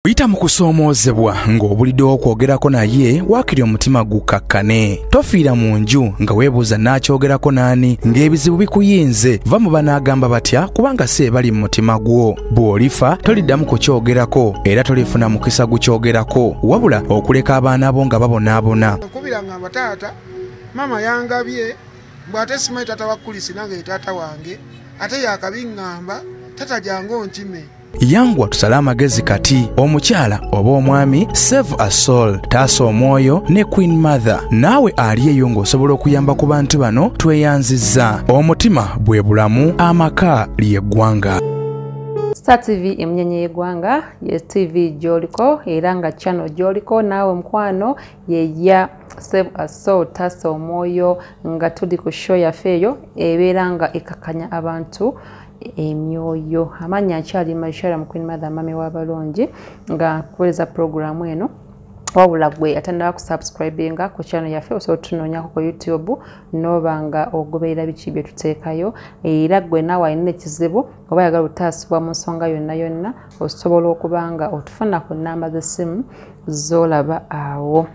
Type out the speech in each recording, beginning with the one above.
Oyita mu kusoomoozebwa ng'obuliddewo okwogerako naye waakiri omutima gukakkane. Tofiira mu nju nga weebuuza n'akyogerako n'ani ng'ebizibu bikuyinze va mu banaagamba batya kubanga si ebali mu mutima gwo. Bw'olifa toliddamu kukyogerako era tolifuna mukisa gukyogerako wabula okuleka abaana bo nga babonaabona. Nkubira ngamba taata maama yangabye mbw ate simanyi taata wa Kulisi nange ye taata wange ate yakabiŋŋamba tata jangu onkime. Yangwa tusale amagezi kati omukyala oba omwami save a soul taasa omwoyo ne Queen Mother naawe ali eyo ng'osobola okuyamba ku bantu bano tweyanzizza omutima bwe bulamu amaka ly'eggwanga. Star TV emunyenye y'eggwanga ye TV gy'oliko era nga channel gy'oliko naawe mukwano ye ya Save a Soul taasa omwoyo nga tuli ku show yaffe eyo ebeera nga ekakanya abantu emyoyo. Amannya nkyali Maishara mu Queen Mother mami w'abalungi nga nkuweereza puroguraamu eno. Wabula gwe atannaba kusubscribinga ku channel yaffe osobola otunoonyako ku YouTube n'oba nga ogoberera biki bye tuteekayo. Era gwe naawe alina ekizibu oba ayagala okutaasibwa mu nsonga yonna yonna osobola okuba nga otufuna ku nnamba z'essimu z'olaba awo.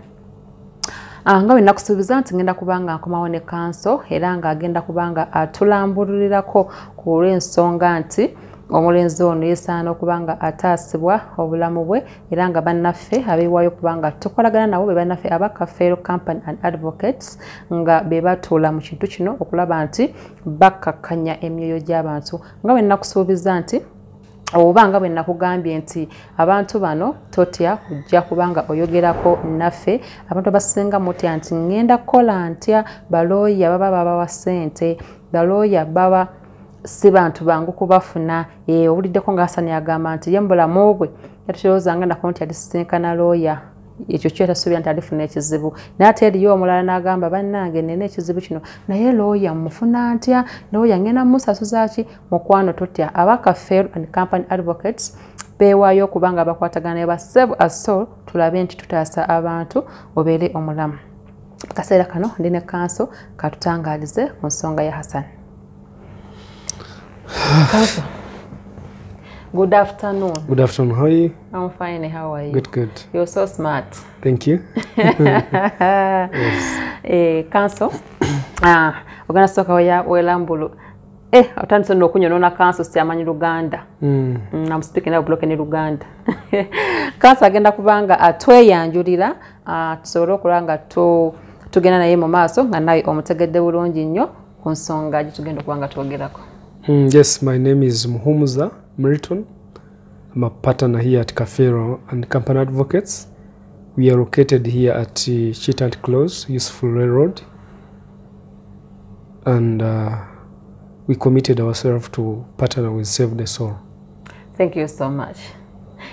Nga bwe nakusuubiza nti ngenda kuba nga nkomawo ne kanso era ng'agenda kuba nga atulambululirako ku lw'ensonga nti omulenzi ono yeesaana okuba nga ataasibwa obulamu bwe era nga bannaffe abeewaayo okuba nga tukolagana nabo be bannaffe aba Kafeero Company and Advocates nga be batuula mu kintu kino okulaba nti bakkakkanya emyoyo gy'abantu. Nga bwe nakusuubiza nti oba nga bwe nakugambye nti abantu bano totya kujja kubanga oyogerako naffe. Abantu abasinga mutya nti ŋŋenda kukola ntya, balooya baba babawa ssente, balooya baba si bantu bangu kubafuna. Owuliddeko nga Hassan agamba nti ye mu bulamu bwe yatulowoozanga nako nti alisisinkana looya, ekyo kyo tasuubira nti alifuna ekizibu. Naye ate eriyo omulala n'agamba bannange nnina ekizibu kino naye looya mmufuna ntya, looya ŋŋenda mmusasuza ki? Mukwano totya, aba Kafeero and Company Advocates beewaayo okuba nga bakwatagana ne ba Save a Soul tulabe nti tutaasa abantu obeere omulamu. Kaseera kano ndi ne kanso katutangaalize ku nsonga ya Hassan. Kanso, good afternoon. Good afternoon. How are you? I'm fine. How are you? Good, good. You're so smart. Thank you. Yes. Kanso, ogenda sooka welambulu. Otandise nno okunyonoona kanso siamanyi Luganda. I'm speaking now broken Luganda. Kanso agenda kubanga atweyanjulira tusobole okulaba nga tugenda naye mu maaso nga naye omutegedde bulungi nnyo ku nsonga gye tugenda okuba nga twogerako. Yes, my name is Muhumuza Meriton. I'm a partner here at Kafeero and Company Advocates. We are located here at Chitant Close, Useful Railroad. And we committed ourselves to partner with Save the Soul. Thank you so much.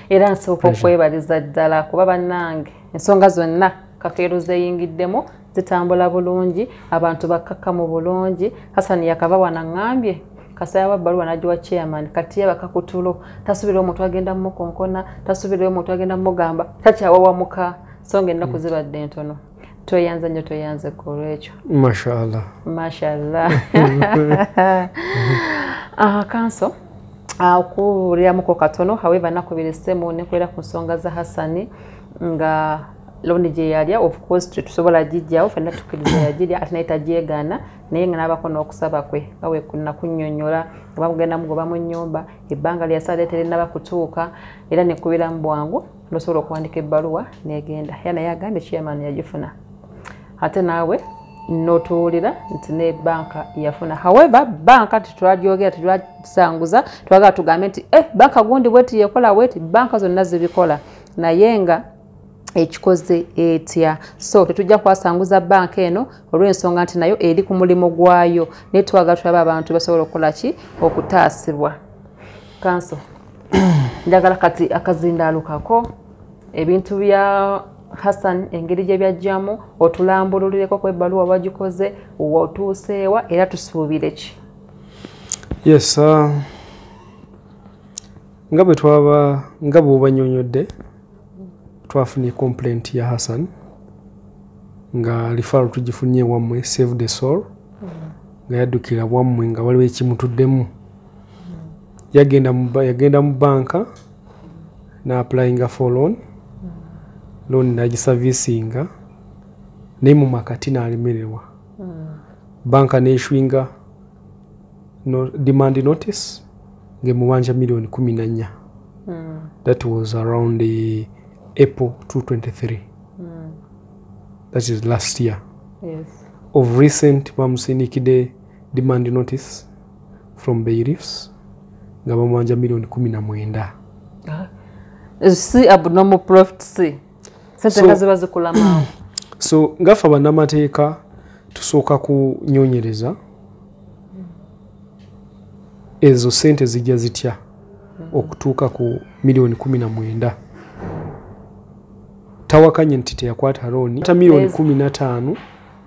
Era nsooka okwebaliza ddala kuba bannange ensonga zonna Kafeero zeeyingiddemu zitambula bulungi, abantu bakkakkamu bulungi. Hassan yakava wano aŋŋambye kasaya bbaluwa n'agiwa chairman kati yabaka ku tulo tasuubirayo omuntu agenda mumukonkona, tasuubirayo omuntu agenda mumugamba takyawawamuka so nga ennaku zibadde ntono. Tweyanze nnyo, tweyanze ku olw'ekyo. Mashallah. Mashallah. Kanso okuwuliramuko katono however nakubira essimu nekwera ku nsonga za Hassan nga looni gye yalya of course tetusobola gijjawo ffenna tukkiriza yagirya ate naye tagyegaana naye nga n'abaako n'okusaba kwe nga bwe nakunnyonnyola nga bamugenda mugoba mu nnyumba ebbanga lye yasala terinnaba kutuuka era nekubira mu bwangu n'osobola okuwandika ebbaluwa n'egenda era naye agambye chairman yagifuna ate naawe n'otuwulira nti ne banka yafuna. However banka tetwagyogera tetwagisanguza twagala tugambe nti banka gundi bweti yekola bweti, banka zonna zibikola naye nga ekikoze etya. So tetujja kwasanguza banka eno olw'ensonga nti nayo eri ku mulimu gwayo naye twagala tulabe abantu basobola okukola ki okutaasibwa. Kanso njagala kati akazindaalo kako ebintu bya Hassan engeri gye byajjamu otulambululireko ku ebbaluwa wagikoze w'otuuseewa era tusuubire ki? Yes, nga bwe twaba nga bw'obannyonnyodde twafunye complaint ya Hassan nga referral tugifunye wammwe Save the Soul nga yaddukira wammwe nga waliwo ekimutuddemu. Yagenda mu banka Na applyinga for loan, loan nagiservicinga, naye mu makati n'alemererwa. Banka n'eissuinga no, demand notice ng'emubanja miliyoni 14. That was around the April 223. That is last year. Of recent bamusindikidde demand notice from bailiffs nga bamubanja miliyoni 19. Si abnormal profit, si sente nga ziba zikula mangu. So ngaffe bannamateeka tusooka kunyonyereza ezo sente zijja zitya okutuuka ku miliyoni 19. Tawakanye nti teyakwata looni ta miliyoni 15.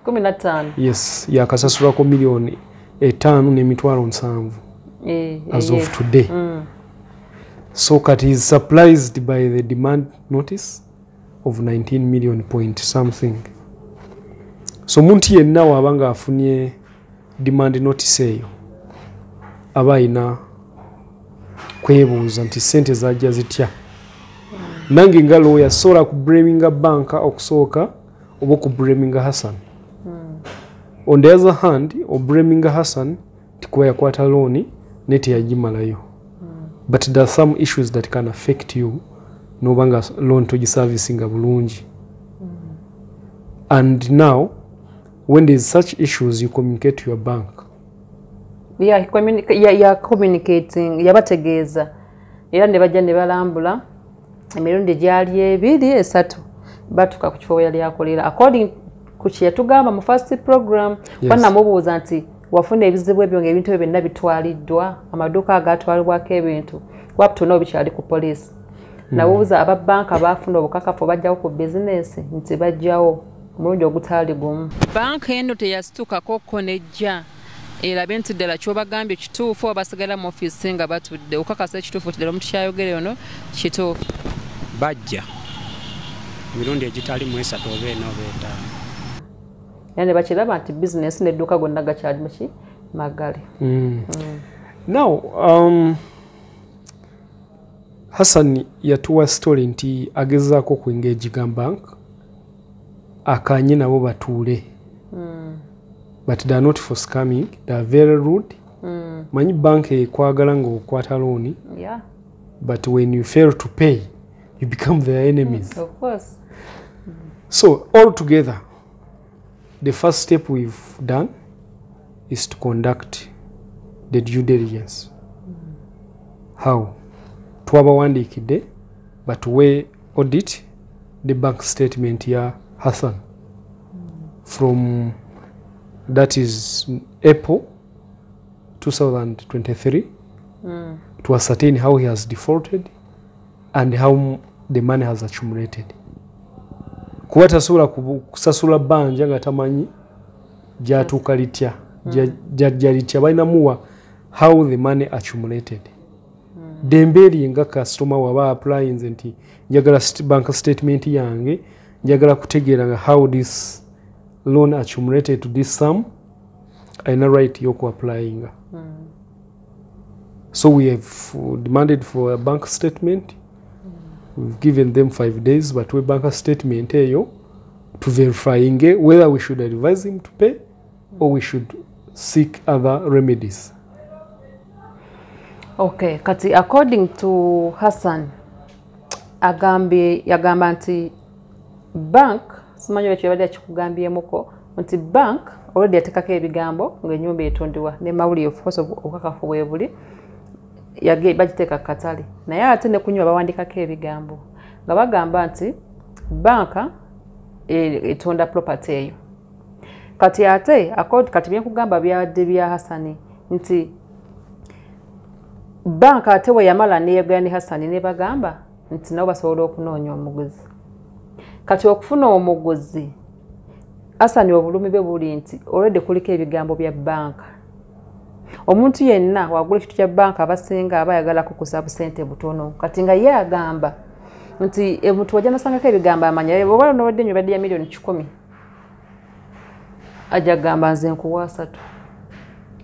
15. Yes, yakasasulako miliyoni 5 n'emitwalo 70 as of today. So kati is surprised by the demand notice of 19 million point something. So omuntu yenna waaba nga afunye demand notice eyo, aba ayina kwebuuza nti sente zajja zitya. Nange nga lawyer sobola kublaminga banka okusooka oba okublaminga Hassan. On the other hand, oblaminga Hassan nti kuba yakwata looni naye teyagimalayo, but there are some issues that can affect you noba nga loan togiservicinga bulungi. And now when there is such issues, you communicate to your bank. Yeah, ya communicating, yabategeeza era ne bajja ne balambula emirundi gyali ebiri, esatu, batuuka ku kifo we yali akolera according ku kye yatugamba mu first program. Banamubuuza nti wafuna ebizibu ebyo ng'ebintu ebyo byonna bitwaliddwa, amaduuka agatwalibwako ebintu waptuno bikyali ku poliisi. Nabuuza aba banka baafuna obukakafu bajjawo ku bizinesi nti bajjawo omulundi ogutaali gumu. Banka eno teyasitukako ko nejja erabe nti ddala kyobagambye kituufu oba basigala mu ofiisi nga batudde okakasa ekituufu nti ddala omuntu kyayogere ono kituufu. Bajja emirundi egitali mu esatu oba ena oba etaano. Era ne bakiraba nti bizinesi n'edduuka gonna gakyali muki maggale. Now Hassan yatuwa story nti agezaako kuengaginga bank akanye nabo batuule, but they are not forthcoming, they are very rude. Manyi bank ekwagala ng'okwata looni, but when you fail to pay, you become their enemies. Of course. So all together, the first step we've done is to conduct the due diligence. How? Twabawandiikidde batuwe audit the bank statement ya Hassan from, that is, April 2023, to ascertain how he has defaulted and how the money has accumulated, kuba tasobola kusasula bbanja nga tamanyi gyatuuka litya, gyajja litya. Balinamuwa how the money accumulated. Ddembe erye nga kasitoma waba applyinze nti njagala bank statement yange, njagala kutegeera nga how this loan accumulated to this sum, alina right y'okuapplyinga. So we have demanded for a bank statement. We've given them 5 days batuwe bank statement eyo to verifying whether we should advise him to pay or we should seek other remedies. Okay, kati according to Hassan agambye, yagamba nti bank, simanyi ekyo yabadde akikugambyemuko, nti bank already yateekako ebigambo ng'ennyumba etundibwa ne mawulire, of course obukakafu bwe buli bagiteeka ku katale, naye ate ne ku nyumba bawandikako ebigambo nga bagamba nti banka etunda property eyo. Kati ate kati byenkugamba byadde bya Hasani nti banka ate we yamala neyegera ne Hasani ne bagamba nti nabo basobola okunoonya omuguzi. Kati okufuna omuguzi, Hasani obulumi bwe buli nti already kuliko ebigambo bya banka. Omuntu yenna wagula ekintu kya banka, abasinga aba ayagala kukusa busente butono. Kati nga ye agamba nti omuntu wajja nasangako ebigambo amanya oba nobadde ennyumba ya miliyoni 100, ajja gamba nze nkuwa asatu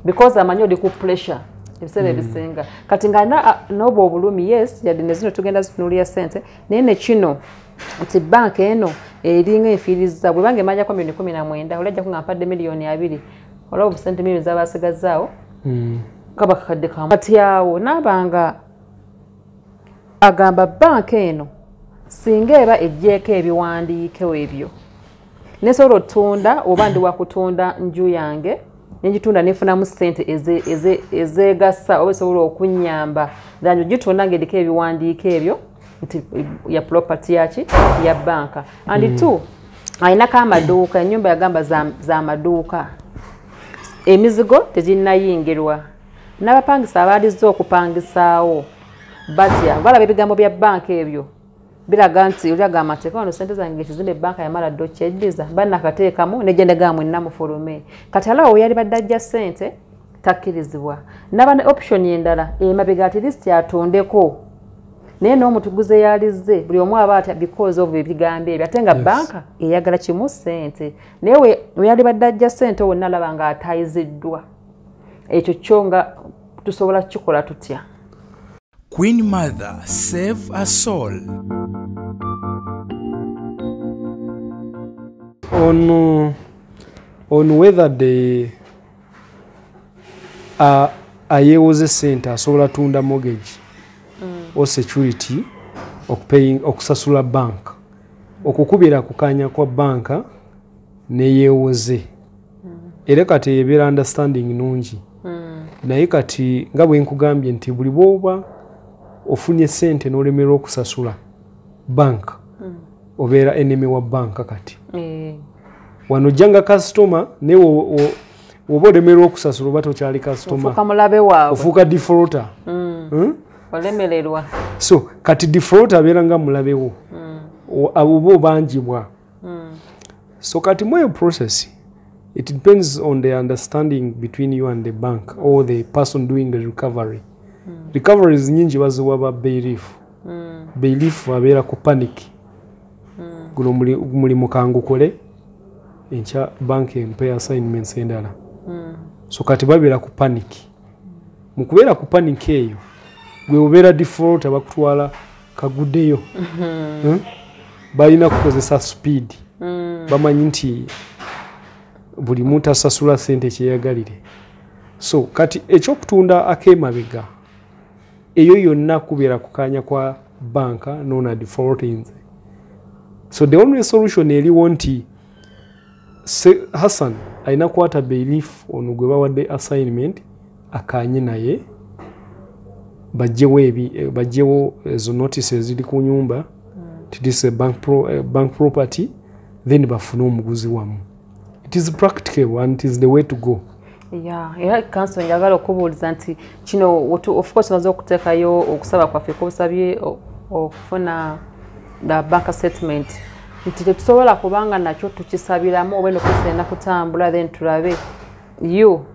because amanyi oli ku pressure. Ebiseera ebisinga kati nga n'obwo obulumi, yes, yadde ne zino tugenda zitunuulira ssente, naye ne kino nti banka eno eringa enfiiriza bwe bange emajjako 19 millioni, oli ajja kunga mpadde 20 millioni, olaba obusente miliyoni z'abasigazaawo kaba kakadde kamu. Kati awo naabanga agamba banka eno singa eba ejjeeko ebiwandiiko ebyo, nesobola otunda oba ndi wakutunda nju yange nengitunda nefunamu ssente ezeegasa oba esobola okunnyamba than ogitunda ng'eriko ebiwandiiko ebyo nti ya property yaki ya banka. And two, ayinako amaduuka, ennyumba yagamba za maduuka, emizigo teginnayingirwa n'abapangisa abaalizza okupangisaawo batya balaba ebigambo bya banka ebyo biraga nti oli agamba nti wano sente zange ekizimbe banka yamala dda okyeddiza bannakateekamu negenda mwenna mufulume. Kati alawo we yali badde ajja ssente takkirizibwa naba ne option endala emabega, at least atondeko, naye n'omutuguze yalizze buli omu aba atya because of ebigambo ebyo, ate nga banka eyagala kimu, ssente, naye we yali badde ajja ssente wonna alaba nga atayiziddwa. Ekyo kyo nga tusobola kukikola tutya? Queen Mother, save a soul. On whether the ayewoze sente asobola tunda mortgage or security okupaying okusasula bank, okukubira kukanya kwa banka neyewoze, era kati ebeera understanding nungi. Naye kati nga bwe nkugambye nti buli bwoba ofunye sente n'olemerwa okusasula bank, obeera enemy wa banka. Kati wano ojjanga kasitoma, naye woba olemerwa okusasula oba tokyali kasitoma. Ofuuka mulabe waabwe. Ofuuka defaulter. Olemererwa. So kati defaulter abeera nga mulabewo, abo oba obanjibwa. So kati mu eyo process it depends on the understanding between you and the bank or the person doing the recovery. Recoveries nyingi baziwa ba bailiff. Bailiff abeera ku panic, guno mulimu kangukole enkya bank empe assignments endala. So kati babeera ku panic. Mu kubeera ku panic eyo, gwe obeera default bakutwala kaguddeyo. Balina kukozesa speed. Bamanyi nti buli muntu asasula sente kyeyagalire. So kati ekyokutunda ak'emabega eyo yonna kubeera kukanya kwa banka nona defaultinze. So the only solution eriwo nti Hassan alina kwata bailiff ono gwe bawadde assignment akanye naye bajjewo ezo notices eziri ku nyumba nti this is a bank property, then bafune omuguzi wamu. It is practicable and it is the way to go. Yeah, era counsel njagala okubuuliza nti kino of course maze okuteekayo okusaba kwaffe kusabye okufuna the bank statement nti tetusobola kubanga nakyo tukisabiramu oba eno kusenda kutambula, then tulabe you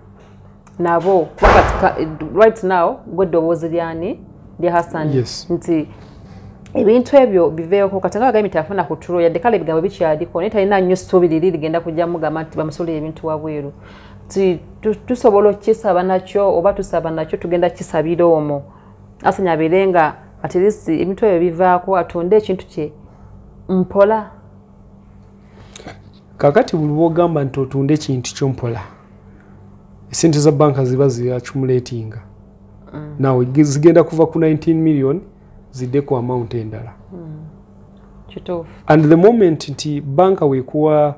nabo kuba kati right now gwe eddoboozi lyani lya Hassan. Yes. Nti ebintu ebyo biveeko kati nga bagambye nti afuna ku tulo, yadde kale ebigambo bikyaliko, naye talina nnyo ssuubi liri ligenda kujja mugamba nti bamusulire ebintu wabweru. Ti tusobola okukisaba nakyo oba tusaba nakyo tugenda kisabira omwo Hassan abeere nga at least ebintu ebyo bivaako atonde ekintu kye mpola. Kakati buli bwogamba nti otunde ekintu kyo mpola, esente za banka ziba zi accumulatinga. Nawe zigenda kuva ku 19 million zidde ku amount endala. Kituufu. And the moment nti banka weekuwa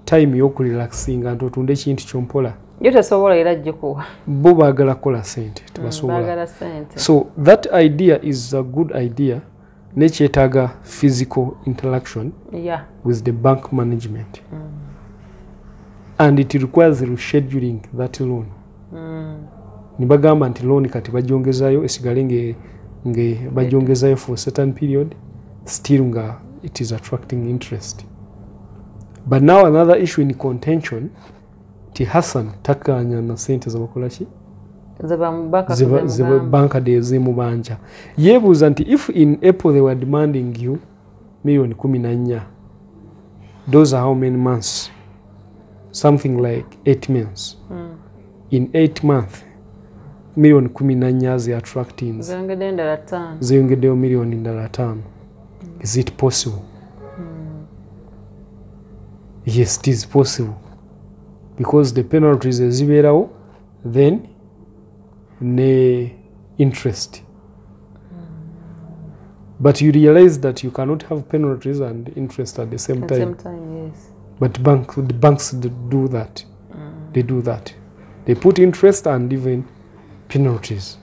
time y'okurelaxinga nti otunde ekintu kyo mpola, yo tesobola era gikuwa. Bo baagala kukola sente, tebasobola. Baagala sente. So that idea is a good idea, nekyetaaga physical interaction with the bank management, and it requires rescheduling that loan. Nibagamba nti loan kati bagyongezayo esigale nge bagyongezayo for a certain period, still nga it is attracting interest. But now another issue in contention ti Hassan takanya na sente zabakolaki Ziba banka de zimubanja. Yebuuza nti if in April they were demanding you 14 million, those are how many months? Something like 8 months. In 8 months Miliyoni 14 ze attractings. Zeyongeddeyo endala 5. Zeyongeddeyo miliyoni ndala 5. Is it possible? Yes, it is possible. Because the penalties ezibeerawo, then ne interest. But you realize that you cannot have penalties and interest at the same At time. same time, yes. But the banks do that. They do that. They put interest and even penalties.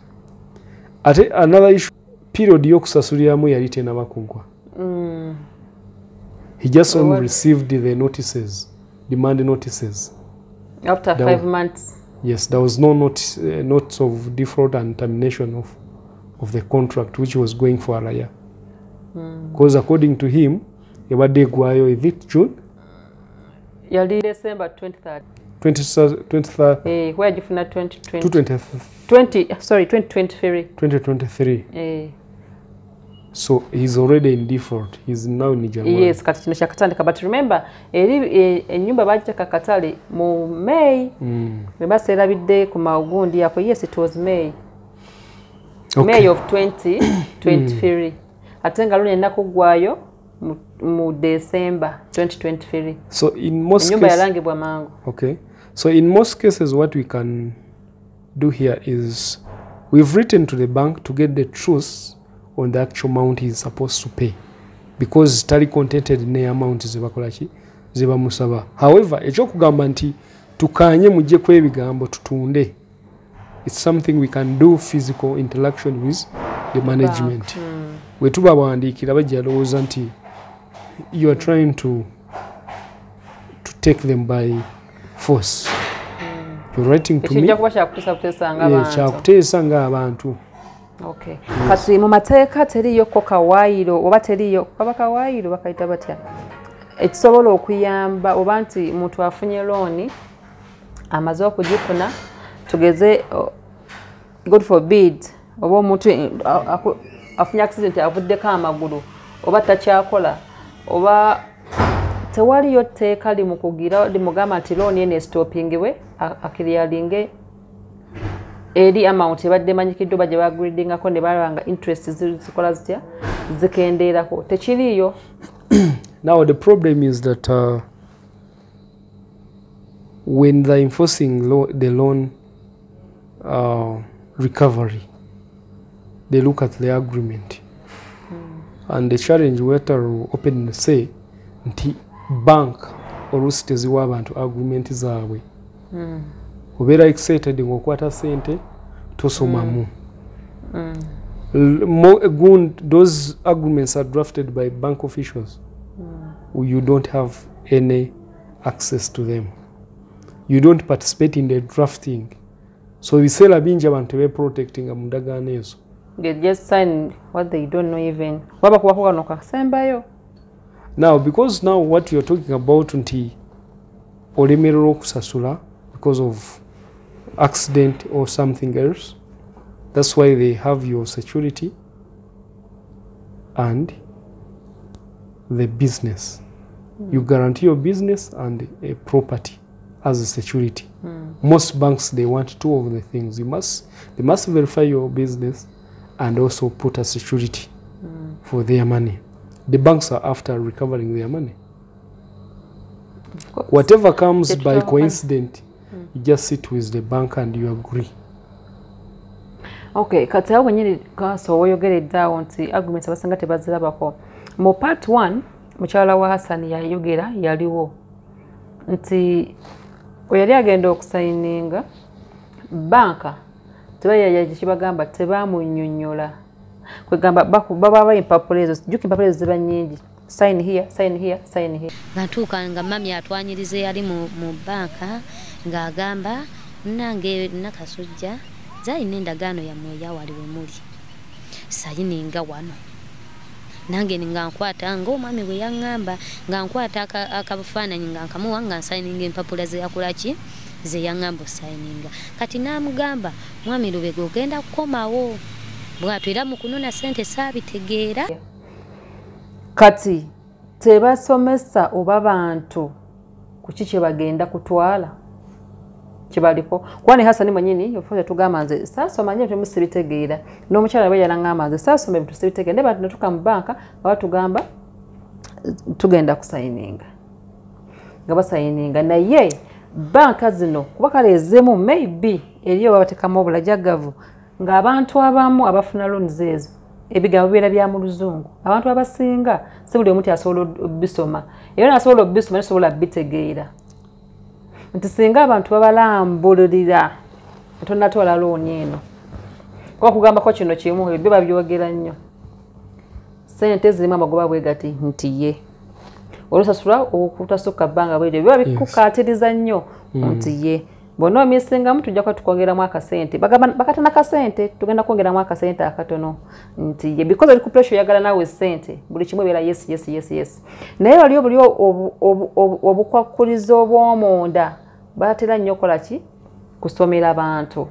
Ate another issue, period y'okusasuliramu yali tennaba kuggwa. He just So only what- received the notices, demand notices. After That 5 months. Yes, there was no notice of default and termination of the contract, which was going for a year. Because according to him, ebadde eggwayo, is it June? Yali December 23rd. 23rd. Where yagifuna 2020. 20, 20, sorry, 2023. 2023. So he's already in default. He's now in January. Yes, kati kino kyakatandika, but remember eri ennyumba bagiteeka katale mu May. Bwe baseerabidde ku magundi ako, yes, it was May. Okay. May of 2023. Ate nga luli ennaku ggwayo mu December 2023. So in most ennyumba cases, yalangibwa mangu. Okay. So in most cases, what we can do here is we've written to the bank to get the truth on the actual amount he's supposed to pay, because tali contented ne amount zebakola ki zebamusaba. However, ekyokugamba nti tukanye mujje kwebigambo tutunde, it's something we can do physical interaction with the management. Bwe tubawandiikira bajja lowooza nti you are trying to take them by force. You're writing to me. Ekijja kuba kyakuteesa buteesa ng'abantu. Kyakuteesa ng'abantu. Okay. Kati mu mateeka teriiyo ko kawaayiro oba teriiyo kaba kawaayiro bakayita batya ekisobola okuyamba oba nti muntu afunye looni amaze okugifuna, tugeze God forbid oba omuntu afunye accident avuddeko amagulu oba takyakola oba tewaliyo tteeka limukugira limugamba nti looni eno estopingibwe akiriyalinge eri amount ebadde emanyikiddwa oba gye bagridingako ne balaba nga interest zikola zitya zikendeerako, tekiriiyo. Now the problem is that when they're enforcing the loan recovery, they look at the agreement. And the challenge wetter openly say nti bank oluusi teziwa abantu agreement zaabwe. Obeera excited ng'okwata ssente tosomamu. Those agreements are drafted by bank officials. You don't have any access to them. You don't participate in the drafting. So ebiseera bingi abantu tebeprotectinga mu ndagaano ezo. They just sign what they don't know even. Waba kubako kano kasembayo. Now, because now what you're talking about nti olemererwa okusasula because of accident or something else, that's why they have your security and the business. You guarantee your business and a property as a security. Most banks, they want two of the things. They must verify your business and also put a security for their money. The banks are after recovering their money. Of course. Whatever comes Get by your money. coincidence, you just sit with the bank and you agree. Okay, kati awo wennyini kaso weeyogeredde awo nti agreements abasinga tebazirabako. Mu part 1 mukyala wa Hassan yayogera yaliwo nti we yali agenda okusayininga banka tebayakibagamba tebamunnyonnyola, kwegamba baba empapula ezo, jjukira empapula ezo ziba nnyingi, sign here, sign here, sign here. Nga ntuuka nga mami atwanyiriza eyali mu banka ng'agamba nange Nakasujja zalina endagaano yammwe eyawali we muli sayininga wano, nange nga nkwata ng'omwami bwe yaŋŋamba nga nkwata akafaananyi nga nkamuwa nga nsayininga empapula ze yakola ki ze yaŋŋamba osayininga. Kati n'amugamba mwami Lubega ogenda kukomawo bw'atyo era mu kunona ssente saabitegeera. Kati tebasomesa oba bantu ku ki kye bagenda kutwala. Kibaliko kuba ne Hasani mwennyini ofuze tugamba nze saasoma nnyo temusibitegeera n'omukyala bwe yalangamba nze saasoma ebintu sibitegeera naye bantu natuuka mu banka nga batugamba tugenda kusayininga nga basayininga naye banka zino kuba kale ezimu maybe eriyo babatekamu obulajagavu ng'abantu abamu abafuna loans ezo ebigambo bibeera bya mu luzungu abantu abasinga si buli omu asobola obisoma era nasobola obisoma nasobola bitegeera nti singa abantu babalambulirira tonnatwala looni eno kuba kugambako kino kimu ebyo babyogera nnyo ssente zirimu amagoba bwe gati nti ye olusasula okutasukka bbanga bw'eryo biba bikukaatiriza nnyo nti ye bonna omisingamu tujja kuba tukwongeramu akasente bakatana kasente tugenda kwongeramu akasente akatono nti ye because oli ku pressure oyagala naawe ssente buli kimu ebeera yes yes yes yes naye waliyo buli obukwakulizo obw'omunda batera nnyo okukola ki kusomera abantu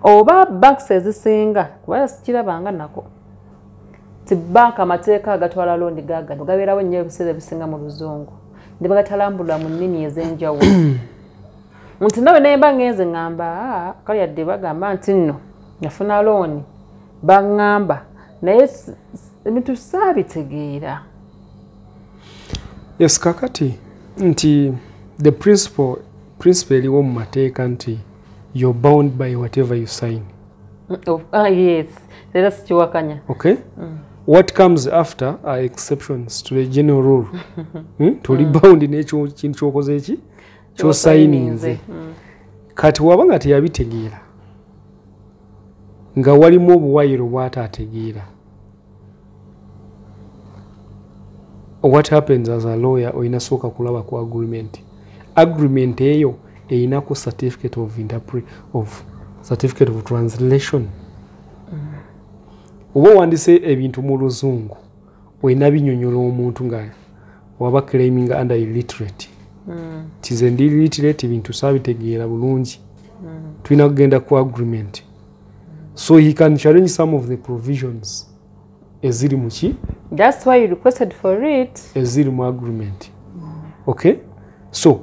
oba banks ezisinga kuba sikirabanga nako ti banka amateeka agatwala looni gaagano gabeerawo nnyo ebiseera ebisinga mu luzungu ne bagatalambula mu nnimi ez'enjawulo nti nawe nemba ngenze ŋŋamba kale yadde bagamba nti nno nafuna looni baŋŋamba naye ebintu saabitegeera. Yes, kakati nti the principle eriwo mu mateeka nti you're bound by whatever you sign. Yes, era sikiwakanya. Okay. What comes after are exceptions to the general rule. Toli bound n'ekyo kintu ky'okoze eki kyosayininze. Kati waba nga teyabitegeera nga walimu obuwayiro bw'ataategeera, what happens as a lawyer olina sooka kulaba ku agreement. Agreement eyo erinaku certificate of of certificate of translation. Oba owandise ebintu mu luzungu olina binyonyola omuntu nga waba claiming under illiterate. Tize ndi illiterate ebintu saabitegeera bulungi. Tulina kugenda ku agreement. So he can challenge some of the provisions eziri mu ki? That's why you requested for it. Eziri mu agreement. Okay? So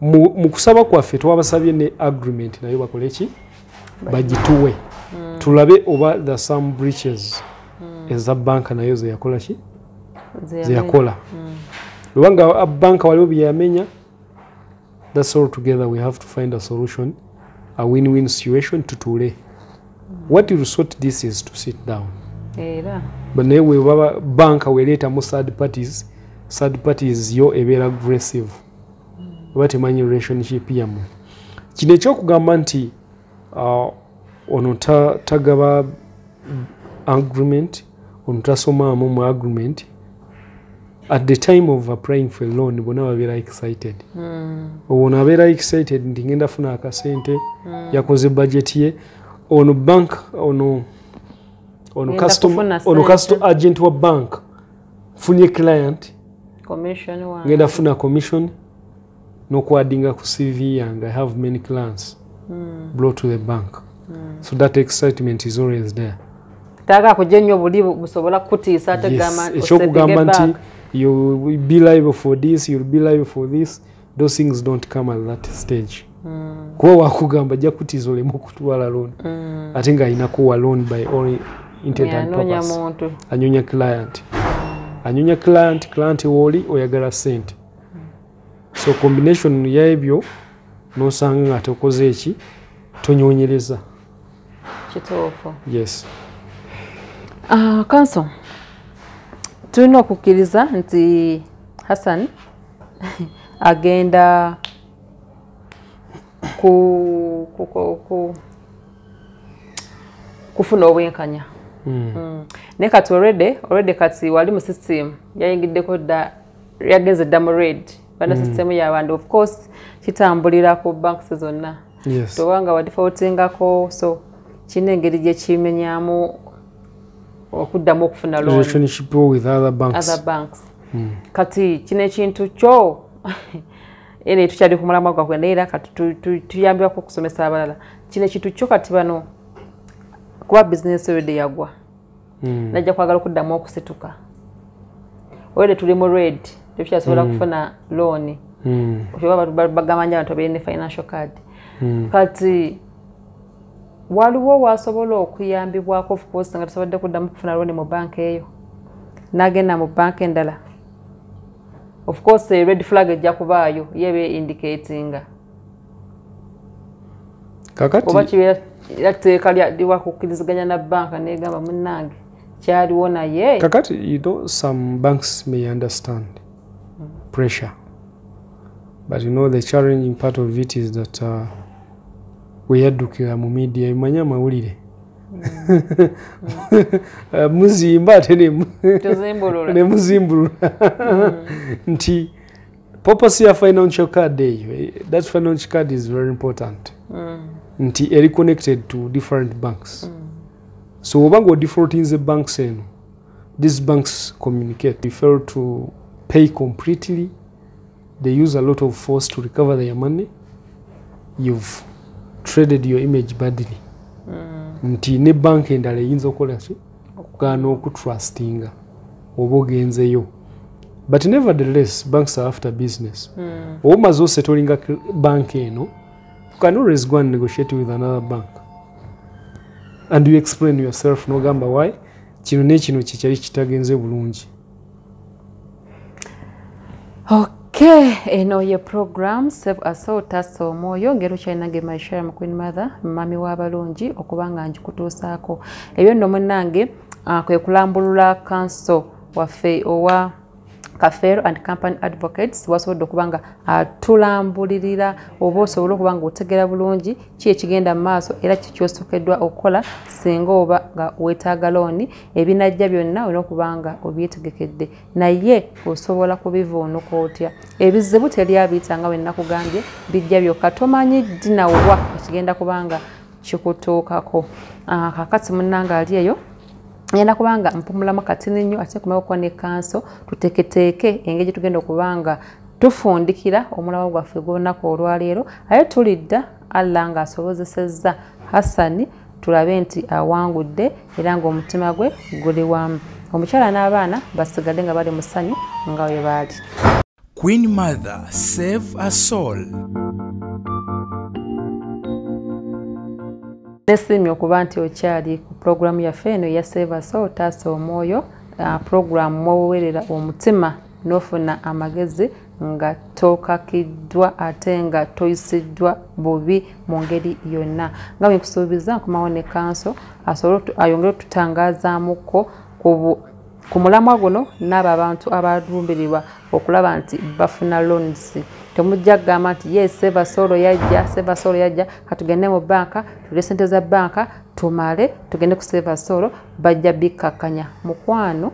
mu kusaba kwaffe twabasabye ne agreement nayo bakole ki? Bagituwe. Tulabe oba the some breaches eza banka nayo ze yakola ki? Ze yakola. Lubanga banka waliwo byeyamenya, that's all together we have to find a solution, a win-win situation tutule. What you sort this is to sit down. Era. But naye webaba banka weleetamu third parties yo ebeera aggressive. Oba temanyi relationship yammwe. Kino ekyokugamba nti ono tagaba agreement, ono tasomaamu mu agreement, at the time of applying for a loan bonna babeera excited. Ono abeera excited nti ngenda funa akasente, yakoze budget ye, ono bank ono customer ono customer agent wa bank funye client commission wa ngenda funa commission n'okwadinga ku CV yange, I have many clients. Blow to the bank. So that excitement is always there. Taga kujja nnyo buli busobola kutiisa ate gamba ekyokugamba nti you will be liable for this, you'll be liable for this, those things don't come at that stage. Kuba wakugamba ajja kutiisa oleme okutwala loan. Ate ng'alina kuwa loan by all intent and purpose. Anyonya client. Anyonya client, client woli oyagala sente. So combination y'ebyo n'osanga nga tokoze eki tonyonyereza. Kituufu. Yes. Counsel, tulina okukkiriza nti Hassan agenda kufuna obwenkanya. Naye kati already kati wali mu system yayingiddeko dda, yagenze dda mu red bana system y'abantu, of course kitambulira ku banks zonna. Yes. Tobanga wa defaultingako, so kina engeri gye kimenyamu okuddamu okufuna loan. Relationship with other banks. Other banks. Kati kino ekintu kyo ene tukyali ku mulamwa gwakwe naye era kati tuyambibwako okusomesa abalala. Kino ekintu kyo kati bano kuba business already yagwa. Najja kwagala okuddamu okusituka. Already tuli mu red, tekyasobola kufuna loan. Oba bagamba nti abantu babeere ne financial card. Kati waliwo wasobola okuyambibwako, of course nga tasobodde kuddamu kufuna looni mu banka eyo, n'agenda mu banka endala. Of course red flag ejja kubaayo yebe indicatinga. Kakati oba kibeera era tteeka liwakukkiriziganya na banka negamba munnange kyaliwo naye. Kakati, you know, some banks may understand pressure, but you know the challenging part of it is that weyaddukira mu media, emanye amawulire muzimba ate tuzimbulula. Ne muzimbulula nti purpose ya financial card eyo, that financial card is very important, nti eri connected to different banks. So oba nga odefaultinze banks eno, these banks communicate. You fail to pay completely, they use a lot of force to recover their money. You've traded your image badly, nti ne banka endala eyinza okukola ki, okugaana okutrustinga oba ogenzeyo. But nevertheless, banks are after business. Oba omaze osettlinga bank eno, you can always go and negotiate with another bank and you explain yourself, nogamba why kino nekino kikyali kitagenze bulungi. Okay, eno ye program Save a Soul, Tasa Omwoyo, ngero kyalinange Maishara mu Queen Mother, mami w'abalungi, okuba nga ngikutuusaako. Ebyo nno munnange kwe kulambulula counsel waffe owa Kafeero and Company Advocates wasobodde okuba nga atulambulirira oba osobole okuba nga otegeera bulungi ki ekigenda mu maaso era ki ky'osookeddwa okukola singa oba nga weetaaga looni. Ebinajja byonna olina okuba nga obyetegekedde, naye osobola kubivuunuka otya? Ebizibu teri abiyita nga bwe nnakugambye, bijja byokka, tomanyi ddi na wa ekigenda kuba nga kikutuukako. Kaakati munnange ali eyo, ngenda kubanga mpumulamu katini nnyo, ate nkomewo ne counsel tuteeketeeke engeri gye tugenda okuba nga tufundikira omulawo gwaffe gw'olunaku olwaleero. Aye tulidda Allah ng'asobozesezza Hassani tulabe nti awangudde era ng'omutima gwe guli wamu, omukyala n'abaana basigadde nga bali mu ssanyu nga bwe baali. Queen Mother, save a soul. Nesiimye okuba nti okyali ku pulogulaamu yaffe eno eya Save a Soul, Taasa Omwoyo, pulogulaamu mwowerera omutima n'ofuna amagezi nga tokakiddwa ate nga toyisiddwa bubi mu ngeri yonna. Nga bwe nkusuubiza, nkomawo ne counsel asobole ayongere otutangazaamuko ku mulamwa guno n'abo abantu abalumbirirwa okulaba nti bafuna loans. Temujja kugamba nti ye Save a Soul yajja, Save a Soul yajja, katugende mu banka tulye sente za banka tumale tugende ku Save a Soul, bajja bikkakkanya. Mukwano,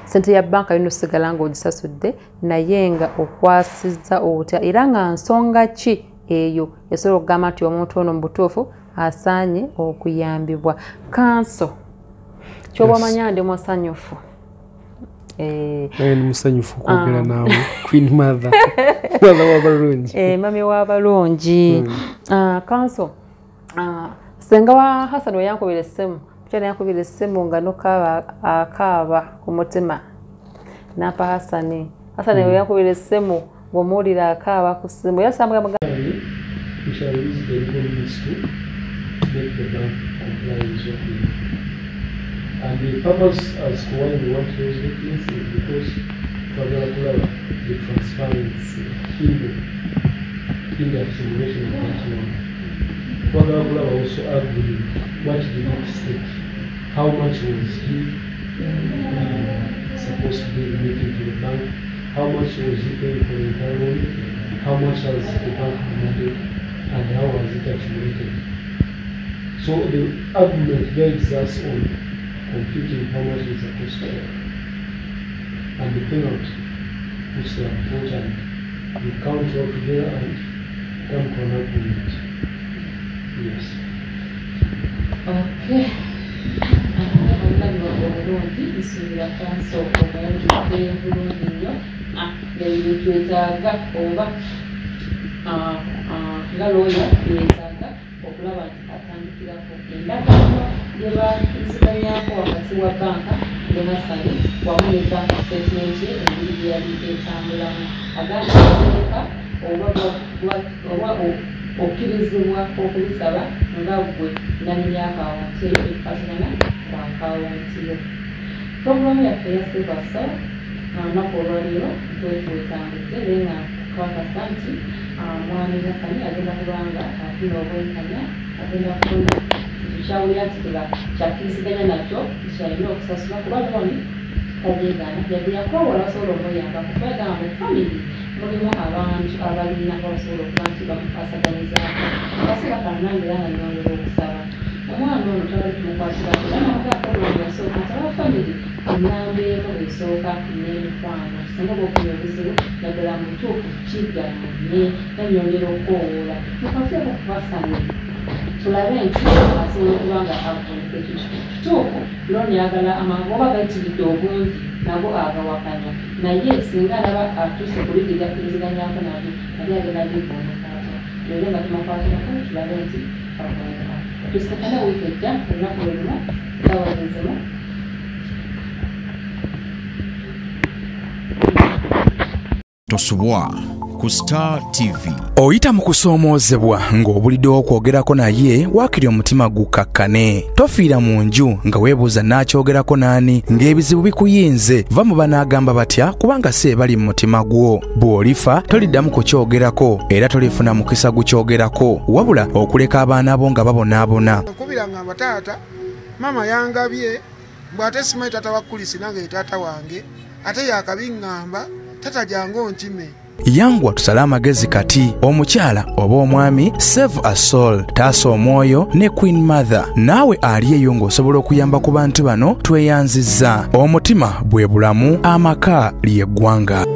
sente ya banka yino osigala ng'ogisasudde, naye nga okwasizza otya era nga nsonga ki eyo esobola okugamba nti omuntu ono mu butuufu asaanye okuyambibwa? Counsel, kyoba omanya ndi musanyufu. Naye ndi musanyufu okwogera naawe, Queen Mother, mother w'abalungi. Mami w'abalungi. Counsel, senga wa Hassan we yankubira essimu, mukyala yankubira essimu nga nokaaba akaaba ku mutima, nampa Hassani. Hassani we yankubira essimu ng'omuwulira akaaba ku ssimu yasambwa. We shall use the legal means to make the bank comply with what we need. And the purpose as to why we want those documents is because twagala kulaba the transparency in the accumulation of that loan. Twagala kulaba also agreement, what did it state, how much was he supposed to be remitting to the bank, how much was he paying for the entire loan, how much has the bank demanded, and how has it accumulated. So the agreement guides us on computing how much is supposed to pay and the penalty which they have put, and you count all together and come to an agreement. Yes. Okay. Omulabiro obulungi, nsuubira counsel omuwulidde bulungi nnyo ebyo twetaaga oba nga looya yeetaaga okulaba nti atandikirako endagaano gye bakkiriziganyako wakati wa banka ne Hassani wamu ne bank statement ye engeri gye yali etambulamu. Agamba amateeka oba Okkirizibwa okubisaba nga ggwe nannyini akawunti eyo ebikwatagana ku akawunti yo. Pulogulaamu yaffe eya Save a Soul olunaku olwaleero bwetwetambudde naye nga nkakasa nti mwami Hassan agenda kubanga afuna obwenkanya, agenda kufuna ekyo kyawulira nti kyakkiriziganya nakyo nti alina okusasula kuba looni tagyegaana yadde yakoowola basobola omuyambako kuba yagamba mu famire mulimu abantu abalina abasobola okuba nti bamukwasaganyizaako. Akaseera kano nange era nga nnyongera okusaba omwana ono twabadde tumukwatirako era namugaa pulogulaamu yasooka nti aba famire ennamba emu esooka n'emikwano singa oba ofunye obuzibu naddala mu butuufu kigaanye nannyongera okukoowoola mukwatireko ku Hassan tulabe nti asobola okuba nga avvuunuka ekintu kituufu. Looni ayagala amagoba gayitiridde obungi nago agawakanya naye singa alaba atuuse ku bibiri akkiriziganyako nabyo nabyo agenda bivvuunuka atya leero nga tumukwatirako tulabe nti avvuunuka. Tusikane wiiki ejja olunaku lwe lumu ssaawa ze zimu. Tosubwa ku Star TV. Oyita mu kusoomoozebwa ng'obuliddewo okwogerako naye waakiri omutima gukakkane. Tofiira mu nju nga weebuuza n'akyogerako n'ani ng'ebizibu bikuyinze. Va mu banaagamba batya kubanga si bali mu mutima gwo. Bw'olifa toliddamu kukyogerako era tolifuna mukisa gukyogerako wabula okuleka abaana bo nga babonaabona. Nkubira ngamba taata maama yangabye mbu ate simanyi taata wa Kulisi nange ye taata wange ate yakabiŋŋamba tata jangu onkime. Yangwa tusale amagezi kati omukyala oba omwami Save a Soul, taasa omwoyo ne Queen Mother. Naawe ali eyo ng'osobola okuyamba ku bantu bano tweyanzizza. Omutima bwe bulamu, amaka ly'eggwanga.